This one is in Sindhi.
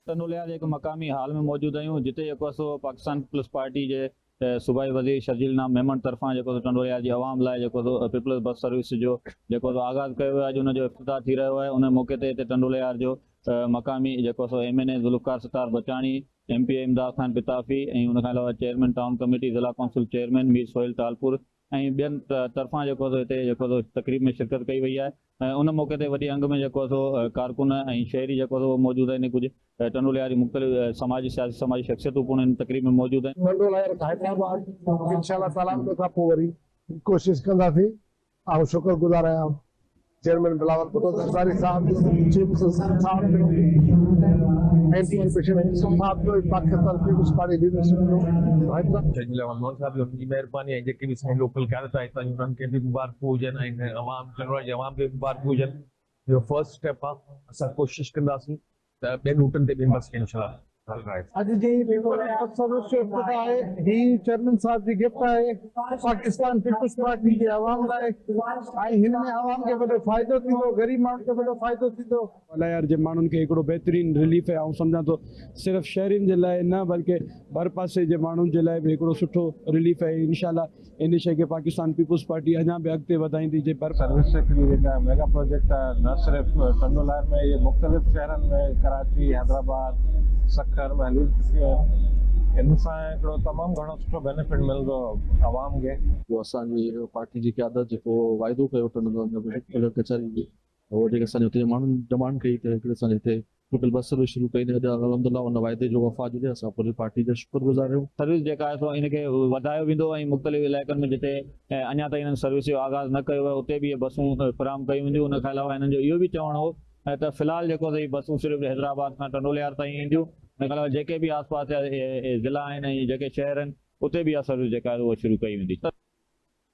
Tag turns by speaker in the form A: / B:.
A: ٽنڊوليار جي هڪ مقامي هال ۾ موجود آهيون جتي جيڪو آهي سو پاڪستان پيپلز پارٽي جي صوبائي وزير شرجيل انعام ميمڻ طرفان جيڪو سو ٽنڊوليار جي عوام لاء جيڪو سو پيپلز بس سروس جو جيڪو سو آغاز ڪيو ويو آهي اڄ ان جو افتتاح ٿي رهيو آهي ان موقعي تي هتي ٽنڊوليار جو مقامي جيڪو سو M N A Zulfiqar Sattar Bachani M P A Imdad Khan Pitafi ۽ ان کان علاوه چيئرمين ٽائون ڪميٽي ضلع ڪائونسل چيئرمين مير سهيل ٽالپور ۽ ٻين طرفان جيڪو سو هتي جيڪو سو تقريب ۾ شرڪت ڪئي وئي آهي ۽ ان موقعي تي وڏي انگ ۾ جيڪو سو ڪارڪن ۽ شهري جيڪو سو موجود آهن ڪجهه ٽنڊوليار جي مختلف سماجي سياسي سماجي شخصيتون پڻ ان تقريب ۾ موجود آهن.
B: ٽنڊوليار کان حيدرآباد انشاء الله تعاليٰ ان کان پوء وري ڪوشش ڪنداسين. آئون شڪر گذار آهيان چيئرمين بلاول ڀٽو زرداري صاحب جو، چيف جسٽس صاحب جو، اينٽي ڪرپشن صاحب جو ۽ پاڪستان پيپلز پارٽي ليڊرشپ جو.
C: جج بلاول مهر صاحب جو انهن جي مهرباني ۽ جيڪي به اسان جي لوڪل قيادت آهي هتان جي انهن کي به مبارڪون هجن ۽ عوام ٽنڊوالهيار جي عوام کي به مبارڪون هجن اهو فرسٽ اسٽيپ آهي اسان ڪوشش ڪنداسين ته ٻين روٽن تي به بس کي انشاء الله هلرائي.
B: اڄ جي بس سروس جو افتتاح آهي، هي چيئرمين صاحب جي گفٽ آهي پاڪستان پيپلز پارٽي جي عوام لاء ۽ هن ۾ عوام کي وڏو فائدو ٿيندو، غريب ماڻهن کي وڏو فائدو ٿيندو.
D: الائيار جي ماڻهن کي هڪڙو بهترين رليف آهي آئون سمجهان ٿو صرف شهرين جي لاء نه بلڪه ڀرپاسي جي ماڻهن جي لاء به هڪڙو سٺو رليف آهي انشاء الله ان شيء کي پاڪستان پيپلز پارٽي اڃا به اڳتي وڌائيندي جي ڀر.
E: سروس هڪڙي جيڪا ميگا پروجيڪٽ آهي نه صرف ٽنڊو لاهر ۾ اهي مختلف شهرن ۾ ڪراچي، حيدرآباد، سکر ۾ هلي چڪيون آهن ان سان هڪڙو تمام گهڻو سٺو بينيفٽ ملندو عوام کي.
F: جو اسان جي پارٽي جي قيادت جيڪو واعدو ڪيو ٽنڊو لاهر ۾ ڪچهري ۾ اهو جيڪي اسان جي اتي جي ماڻهن ڊمانڊ ڪئي ته هڪڙي اسان جي هتي لوڪل بس سروس شروع ڪئي ته اڄ الحمد الله ان واعدي جو وفا جي اسان پوري پارٽي جا شڪر گذار آهيون.
A: سروس جيڪا آهي سو ان کي وڌايو ويندو ۽ مختلف علائقن ۾ جتي اڃا تائين انهن سروس جو آغاز نه ڪيو ويو اتي به اهي بسون فراهم ڪيون وينديون ان کان علاوه هنن جو اهو به چوڻ هو ته في الحال جيڪو هي بسون صرف حيدرآباد کان ٽنڊوليار تائين اينديون ان کان علاوه جيڪي به آس پاس جا ضلعا آهن ۽ جيڪي شهر آهن اتي به اها سروس جيڪا آهي اها شروع ڪئي ويندي.